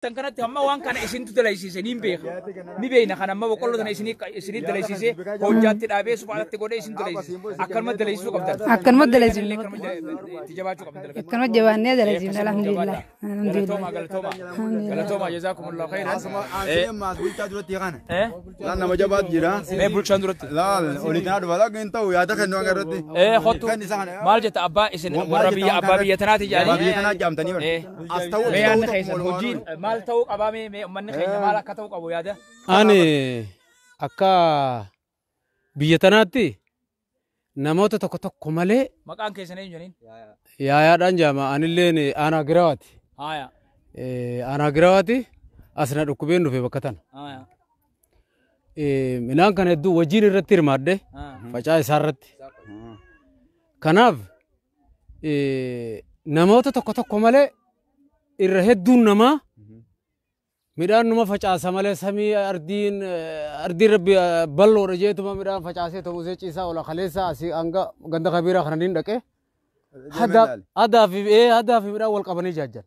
jettan kanatti amma waan kana isintu dalaysiise niin beeka. Ni beekna kan amma boqqolloo tana isinii dalaysiise hojjaatti dhaabee suphaatti godhee isin dalaysiise. Akkanuma dalaysiisuu qabdan. Akkanuma dalaysiifne. Itti jabaachuu qabdan. Akkanuma jabaannee dalaysiifne alhamdulillah. Galatooma galatooma. Galatooma jazaakumullahu khairan. Maas bulchaa duratti kana. Laan nama jabaatu jira. Mee bulchaan duratti. Laal oliitinaa dhufa laga hin ta'u yaada kennu hanga irratti. Kottu maal jetta abbaa isin warra biyya abbaa biyya tanaati jedhanii. Abbaa biyya tanaa jaamtanii bara. As ta'uu Mee yaadni keessan hojiin maal ta'uu qabaa mee uummanni keenya maal akka ta'uu qabu yaada? Ani akka biyya tanaatti namoota tokko tokko malee Maqaan keessan eenyu jedhaniin? Yaayaadhaan jaama anilleen aanaa girawaati. Haaya. Aanaa girawaati asna dhukkubeen dhufe bakka tana. Haaya. Midhaan kana hedduu wajjin irratti hirmaadhe facaa isaa irratti. Kanaaf namoota tokko tokko malee irra hedduun namaa midhaan numa facaasa malee samii ardiin ardiin rabbi bal'oodha jeetuma midhaan facaasee ta'uusee ciisaa ola kaleessa asii hanga ganda kabiraa kana niin dhaqee hadaa fi midhaan wal qabanii jaajjan.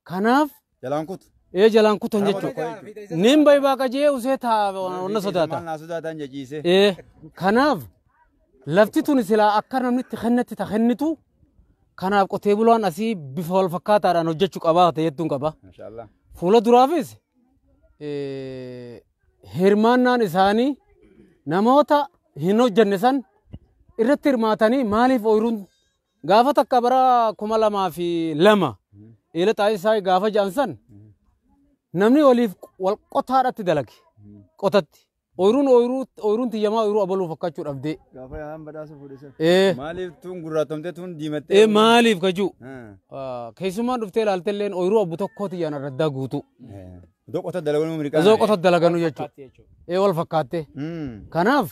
Kanaaf Jalaan kutu. Jalaan kutan jechuudha. Niin bayi baaqa jee usee taa onna sodaata. Maal naa sodaatan jechiise. Kanaaf lafti tun silaa akka namni itti kennetti ta kennitu kanaaf qotee bulaan asii bifa wal fakkaataadhaan hojjechuu qabaa ta'e jettuun qaba. Mashallah. Fuula duraafis hirmaannaan isaanii namoota hin hojjenne san irratti hirmaatanii maaliif ooyiruun gaafa takka bara 2002 eela xaayisaa gaafa ja'an san namni waliif wal qotaadhaatti dalage qotatti ooyiruun ooyiruun tiyyamaa ooyiruu abaluu fakkaachuu dhabdee. Gaafa yaa'an badhaasa fuudhise. Maaliif tun gurraattomtee tun diimattee? Maaliif kajuu? Keessumaan dhuftee ilaaltelleen ooyiruu abbu tokkoo tiyyaan adda guutu. Iddoo qota dalaganuu mirqaa. Iddoo qota dalaganuu jechuudha. Wal fakkaattee. Kanaaf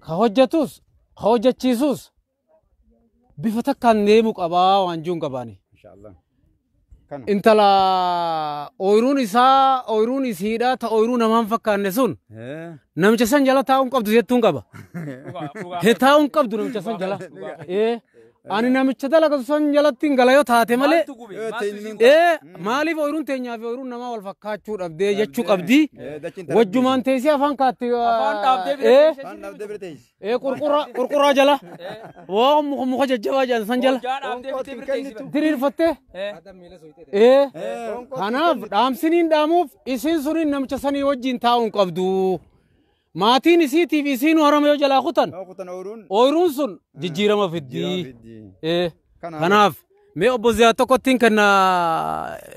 ka hojjetus ka hojjechiisus bifa takkaan deemu qabaa waan jiruun qabaani. Intala ooyiruun isaa ooyiruun isiidhaa ta ooyiruu namaan fakkaanne sun namicha san jala taa'uun qabdu jettuun qaba. Taa'uun qabdu namicha san jala. Ani namicha dalagatu san jalatti hin gala yoo taate malee maaliif ooyiruun teenyaa fi ooyiruun namaa wal fakkaachuu dhabdee jechuu qabdi. Wajjumaan teessee afaan kaatti. Qurquraa jala. Waa muka jajjabaa jedhan san jala. Diriirfattee. Kanaaf dhaamsiniin dhaamuuf isiin suniin namicha sanii wajjin taa'uun qabdu. Maatiin isiitiif isiin harama yoo jalaa kutan ooyiruun sun jijjiirama fiddi. Kanaaf mee obbo Ziyaa tokkottiin kenna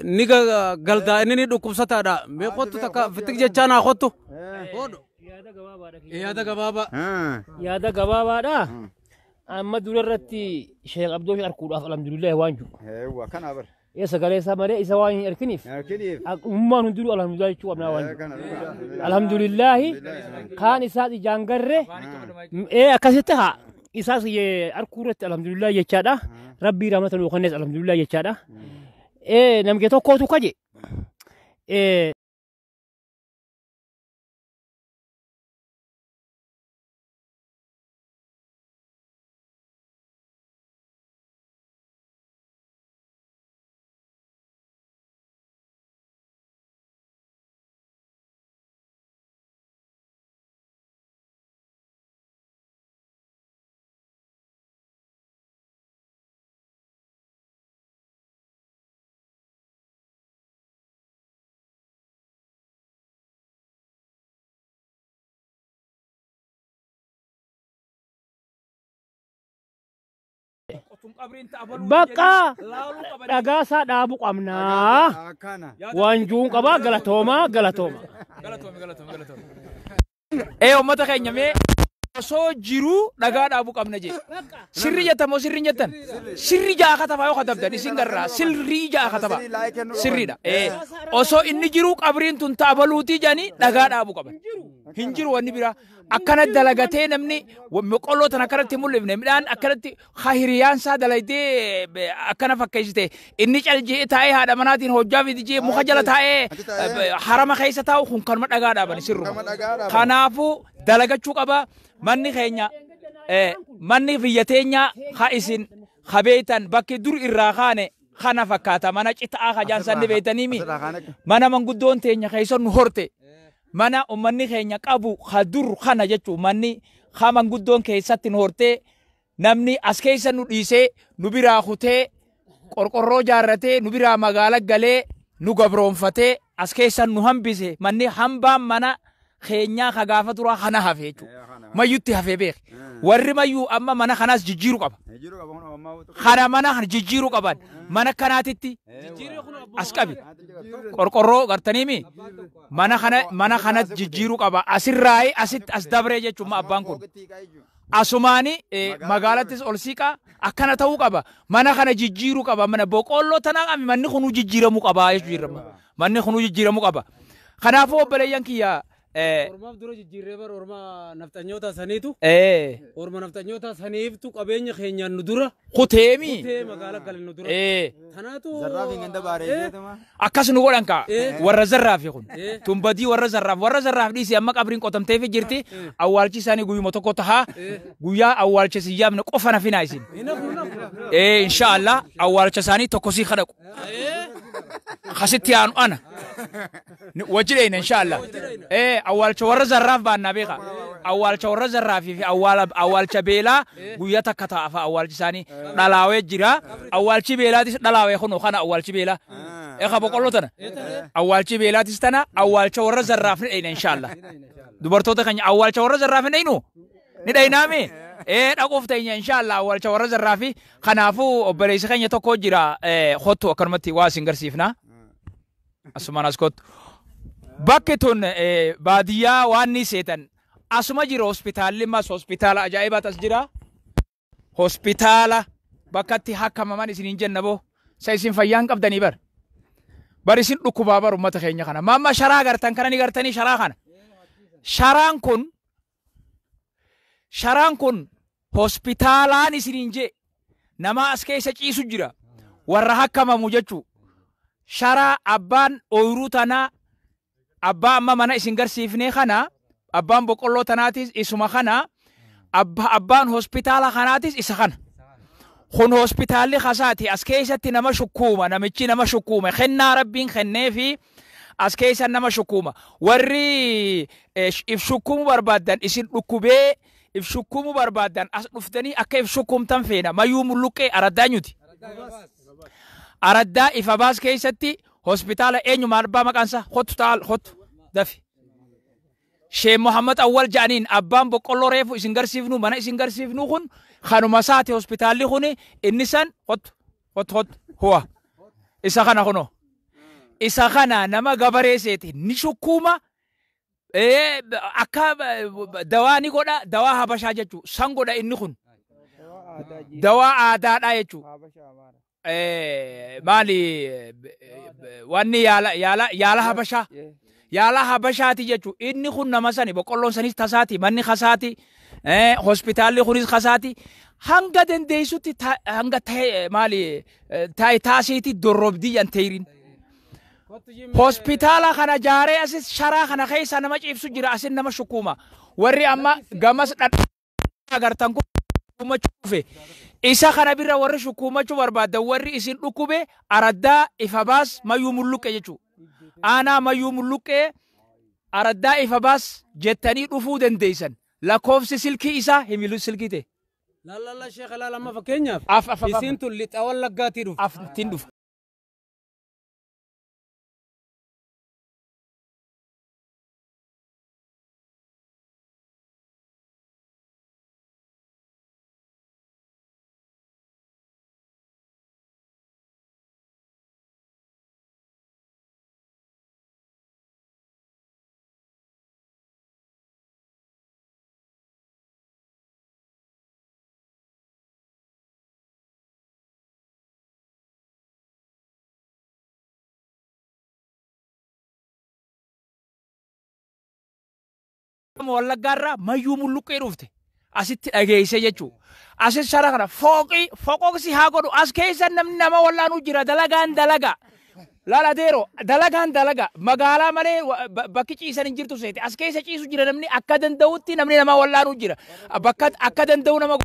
ni galdaa inni ni dhukkubsataadha. Mee kottu takka fitik jechaa naa kottu. Yaada gabaabaa. Yaada gabaabaadha. Amma dura irratti Sheekh Abdoo arguudhaaf alhamdulillah waan jiru. Kana bar. Sagalee isaa malee isa waan hin arginiif. Ummaan hundinuu alhamdulillah jechuu qabnaa waan jiru. Alhamdulillah kaan isaas ijaan garre akkasitti haa isaas arguu irratti alhamdulillah jechaadha. Rabbii rahmata nuu kennes alhamdulillah jechaadha. Namni tokkootu kaje. Bakka dhagaa isaa dhaabuu qabnaa. Wanjuun qabaa galatoomaa galatooma. Uummata keenya mee osoo jiruu dhagaa dhaabuu qabna jee. Sirrii jettan moo sirrii hin jettan? Sirrii ja'a katabaa yoo katabdan isin garraa sirrii ja'a katabaa. Sirriidha. Osoo inni jiruu qabriin tun taabaluutii jedhanii dhagaa dhaabuu qaban. Hin jiru wanni biraa. Akkana dalagatee namni boqqolloo tana akkanatti mul'ifne midhaan akkanatti hiriyaan isaa dalagdee akkana fakkeessite inni caljee taa'ee haadha manaatiin hojjaa fi dijee muka jala taa'ee harama keessa taa'u kun kanuma dhagaa dhaaban sirruma. Kanaafuu dalagachuu qaba manni keenya manni biyya teenyaa ha isin ha beeytan bakki dur irraa kaane Kana fakkaata mana citaa kajaan sanni beeytaniimi. Mana manguddoon teenya keessa nu horte. Mana ummanni keenya qabu hadur kana jechuun manni ha manguddoon keessatti nu hortee namni as keessa nu dhiisee nu biraa kutee qorqorroo jaarratee nu biraa magaala galee nu gabroonfatee as keessa nu hambise manni hambaan mana keenyaa ka gaafa turaa kana hafe jechuudha. Mayyutti hafee beek. Warri mayyuu amma mana kanaas jijjiiruu qaba. Kana mana kana jijjiiruu qaban mana kanaatitti as qabi. Qorqorroo gartaniimi mana kana mana kana jijjiiruu qaba. Asirraayi asitti as dabree jechuudha abbaan kun. Asumaani magaalattis ol siiqaa akkana ta'uu qaba. Mana kana jijjiiruu qaba. Mana boqqolloo tanaa qabi manni kunuu jijjiiramuu qaba jechuudha. Manni kunuu jijjiiramuu qaba. Kanaafuu obboleeyyan kiyya Ormaaf dura jijjiirree bara orma nafxanyoota saniitu. Orma nafxanyoota saniiftu qabeenya keenyaan nu dura. Kuteemi. Kutee magaala galan nu dura. Kanaatu. Zarraafi ganda baaree Akkas nu godhan kaa warra zarraafi kun. Tumbadii warra zarraaf warra zarraaf dhiisii amma qabriin qotamteefi jirti. Awwaalchi isaanii guyyuma tokko tahaa guyyaa awwaalcha si yaamne qofa na finaa isin. Inshaallah awwaalcha isaanii tokko sii kadhaqu. Kasitti aanu ana. Wajji dheeyna inshaallah. Awwaalcha warra zarraaf baannaa beeka. Awwaalcha warra zarraafii fi awwaalcha beelaa guyyaa takka ta'a fa'a awwaalchi isaanii dhalaawee jira. Awwaalchi beelaatis dhalaawee kunoo kana awwaalchi beelaa. Eegaa boqqolloo tana. Awwaalchi beelaatis tana awwaalcha warra zarraaf ni dheeyna inshaallah. Dubartoota keenya awwaalcha warra zarraaf ni dheeynu. Ni dheeynaami. Dhaquuf teenya inshaallah awwaalcha warra zarraafi. Kanaafuu obboleessi keenya tokko jira kottu akkanumatti waa isin garsiifna. Asumaan as kottu. Bakki tun baadiyyaa waan ni seetan asuma jira hospitaalli mas hospitaala ajaa'ibaatu as jira. Hospitaala bakka itti hakkamaman isiniin jenna boo sa isin fayyaan qabdanii bar. Bar isin dhukkubaa bar uummata keenya kana. Mamma sharaa gartan kana ni gartanii sharaa kana. Sharaan kun hospitaalaan isiniin jee nama as keessa ciisu jira. Warra hakkamamu jechuu. Sharaa abbaan ooyiruu tanaa abbaa amma mana isin garsiifnee kana abbaan boqqolloo tanaatis isuma kana abbaan hospitaala kanaatis isa kana. Kun hospitaalli kasaati as keessatti nama shukkuuma namichi nama shukkuuma kennaa rabbiin kenneefi as keessa nama shukkuuma warri if shukkuumuu barbaaddan isin dhukkubee if shukkuumuu barbaaddan as dhuftanii akka if shukkuumtan feena mayyuu mulluqqee araddaa nyuti. Araddaa ifa baas keessatti hospitaala eenyuma abbaa maqaansaa kottu taal kottu dafi. Sheek Muhammad Awwal ja'aniin abbaan boqqolloo reefu isin garsiifnu mana isin garsiifnu kun kanuma isaati hospitaalli kun inni san kottu kottu kottu huwa isa kana kunoo isa kana nama gabaree seeti ni shukkuuma akka dawaa ni godha dawaa habashaa jechuu san godha inni kun dawaa aadaadhaa jechuu. Maali wanni yaala yaala yaala habashaa yaala habashaati jechuun inni kun nama sani boqqolloon sanis tasaati manni kasaati hospitaalli kunis kasaati hanga dandeessutti hanga ta'e maali taa'e taasiiti dorrobdii yan teerin. Hospitaala kana jaaree asis sharaa kana keessa nama ciibsu jira asin nama shukkuuma warri amma gamas dhadhaa agartan kun shukuumachuufe isa kana bira warri shukuumachuu barbaaddan warri isin dhukkube araddaa ifa baas mayyuu mulluqqe jechuudha. Aanaa mayyuu mulluqqee araddaa ifa baas jettanii dhufuu dandeessan. Lakkoofsi silkii isaa himilu silkii ta'e. Lallalla sheekh laal amma fakkeenyaaf isiin tun lixa wallaggaatii dhufa. Aftiin dhufa. Wallaggaarraa mayyuu mulluqqee dhufte asitti dhageesse jechuudha. Asis shara kana fooqii foqoqsi haa godhu as keessa namni nama wallaanuu jira dalagaan dalagaa. Laala deeroo dalagaan dalagaa magaalaa malee bakki ciisan hin jirtu seete as keessa ciisu jira namni akka danda'utti namni nama wallaanuu jira bakka akka danda'u nama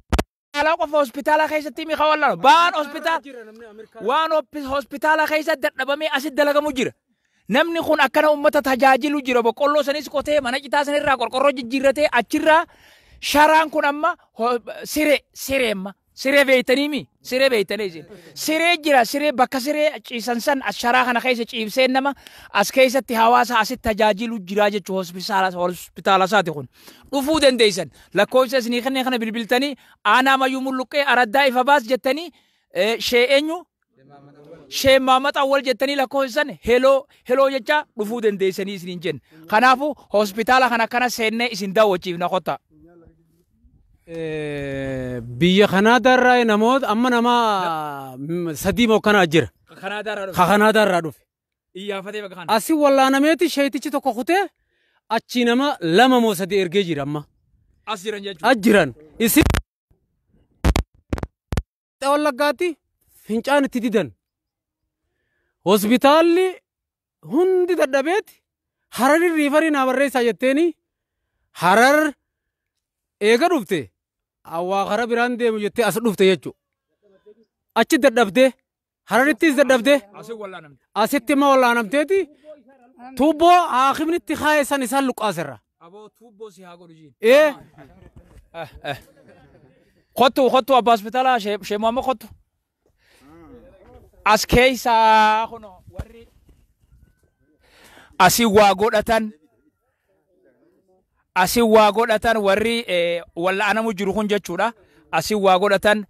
Alaa qofa hospitaala keessatti mi kawallaanu baan hospitaala waan hospitaala keessa dadhabamee asitti dalagamu jira. Namni kun akkana uummata tajaajilu jira. Boqqolloo sanis qotee mana citaa sanirraa qorqorroo jijjiirratee achirraa sharaan kun amma siree siree amma siree beeytanii mi siree beeytanii isin siree jira siree bakka siree ciisan san as sharaa kana keessa ciibsee nama as keessatti hawaasa asitti tajaajilu jira jechuu hospitaala isaati kun dhufuu dandeessan lakkoofsa isinii kanneen kana bilbiltanii aanaa mayyuu mulluqqee araddaa ifa baas jettanii shee eenyu shee Maamad Awwal jettanii lakkoofsan heloo heloo jecha dhufuu dandeessanii isiniin jenna. Kanaafuu hospitaala kana akkana seennee isin daawwachiifna kottaa. Biyya Kanaadaarraa namoota amma nama sadii moo kanaa jira. Kanaadaarraa dhufe. Ka Kanaadaarraa dhufe. Iyyaafatee bakka kana. Asi wallaanameeti sheetichi tokko kutee achi nama lama moo sadii ergee jira amma. As jiran jechuudha. As jiran. Isin Wallaggaatti fincaan itti didan. Hospitaalli hundi dadhabeeti Hararii riifarii naa barreessaa jetteeni Harar eega dhufte awwaa kara biraan deemu jettee as dhufte jechuudha. Achi dadhabdee Hararittis dadhabdee Asii wallaanamte. asitti immoo wallaanamteeti tuubboo haakimnitti kaa'e san isaan luqqaaserra. Aboo tuubboo si haa godhu jiin. Ee Kottu kottu abbaa hospitaalaa shee Muhammad kottu. As keessaa kunoo warri asii waa godhatan asii waa godhatan warri wallaanamu jiru kun jechuudha. Asii waa godhatan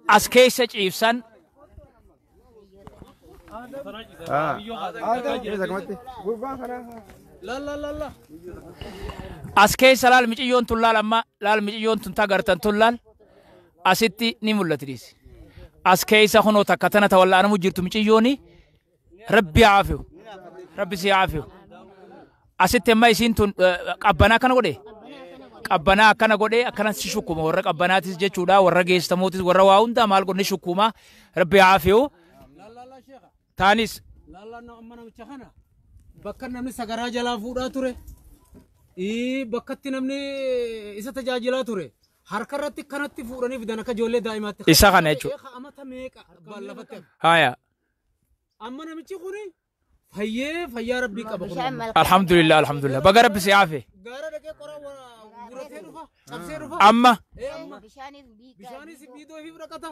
as keessa ciibsan as keessa laal miciyyoon tun laal amma laal miciyyoon tun tagartan tun laal asitti ni mul'atti dhiisi. As keessa kunoo takka tana ta wallaanamu jirtu miciyyooni rabbi haafiyu rabbi si haafiyu. Asitti amma isiin tun qabbanaa akkana godhe qabbanaa akkana godhe akkana si shukkuma warra qabbanaatis jechuudha warra geessamootis warra waa hundaa maal godhe ni shukkuma rabbi haafiyu. Taanis Laallaan amma namicha kana bakka namni sagaraa jalaa fuudhaa ture bakkatti namni isa tajaajilaa ture harka irratti kanatti fuudhanii fidan akka ijoollee daa'imaatti. Isa kana jechuudha. Sheekha amata meeqa lafatti hafe. Haya. Amma namichi kuni fayyee fayyaa rabbii qaba kun. Alhamdulillah alhamdulillah baga rabbi si haafe. Gaara dhaqee qora guratee dhufa cabsee dhufa. Amma Bishaanis biidoo fi dhaqata.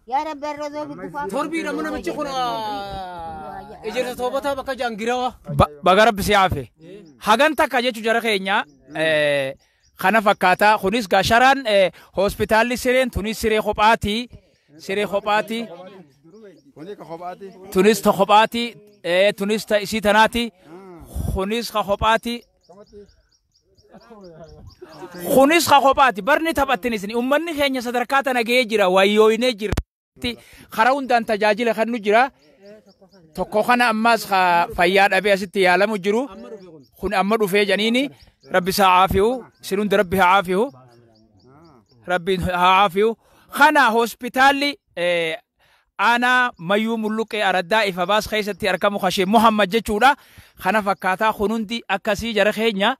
Yaa Rabbi arrazoo bitti Torbiidha amma namichi kun ejersa toobataa bakka jaangirawa. Baga rabbi si haafe. Hagan takka jechu jara keenya kana fakkaataa kunis gaa sharaan hospitaalli sireen tunis siree kophaati siree kophaati tunis ta kophaati tunis ta isii tanaati kunis ka kophaati kunis ka kophaati barni taphattin isin ummanni keenya sadarkaa tana ga'ee jira wayyooyinee jira karaa hundaan tajaajila kan nu jira tokko kana ammas fayyaa dhabee asitti yaalamu jiru kun amma dhufee janiini rabbi isaa aafiyu isin hundi rabbi haa aafiyu rabbi haa aafiyu kana hospitaalli aanaa mayyuu mulluqee araddaa ifa baas keessatti argamu kashee Muhammad jechuudha kana fakkaataa kun hundi akkasii jara keenya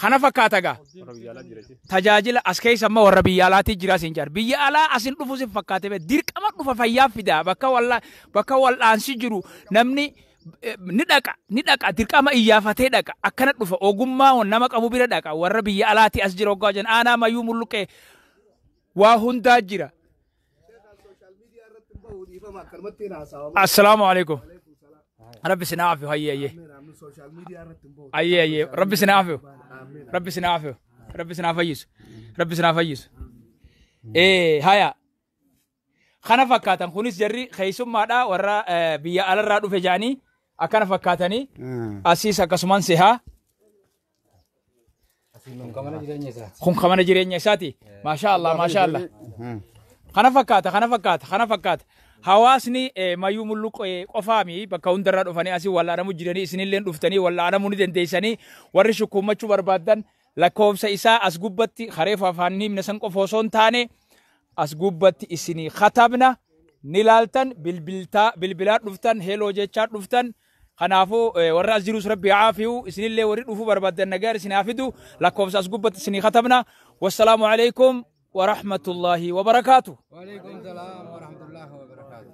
kana fakkaata gaa tajaajila as keessa amma warra biyya alaatii jira siin jaar biyya alaa asin dhufu sin fakkaate bee dirqama dhufa fayyaa fidaa bakka walla bakka wal'aansi jiru namni ni dhaqa dirqama iyyaafatee dhaqa akkana dhufa ogummaa nama qabu bira dhaqa warra biyya alaatii as jira hoggaa jiran aanaa mayyuu mulluqee waa hundaa jira. Assalaamu alaikum. Rabbi sin aafiyu hayyee hayyee. Hayyee hayyee rabbi sin aafiyu. Rabbi sin aafiyu. Rabbi sin haa fayyisu. Rabbi sin haa fayyisu. Haya. Kana fakkaatan kunis jarri keessummaadha warra biyya alarraa dhufe jaanii akkana fakkaatanii asiis akkasumaan sihaa. Kun kamana jireenya isaati. Maasha Allah maasha Allah. Kana fakkaata kana fakkaata kana fakkaata. Hawaasni mayyuu mulluqee qofaami bakka hundarraa dhufanii asii wallaanamu jiranii isinillee dhuftanii wallaanamuu ni dandeessanii warri shukkummachuu barbaaddan lakkoofsa isaa as gubbatti kareefa afaan himna san qofa osoo hin taane as gubbatti isinii katabna ni laaltan bilbilaa dhuftan heloo jechaa dhuftan Kanaafuu warra as jirus rabbi caafiyu isinillee warri dhufuu barbaaddan nagaan isin haa fidu lakkoofsa as gubbatti isinii katabna. Wassalaamu alaikum wa rahmatullaahi wa barakaatu. Waalaikum salaam wa rahmatullahi wa barakaatuh.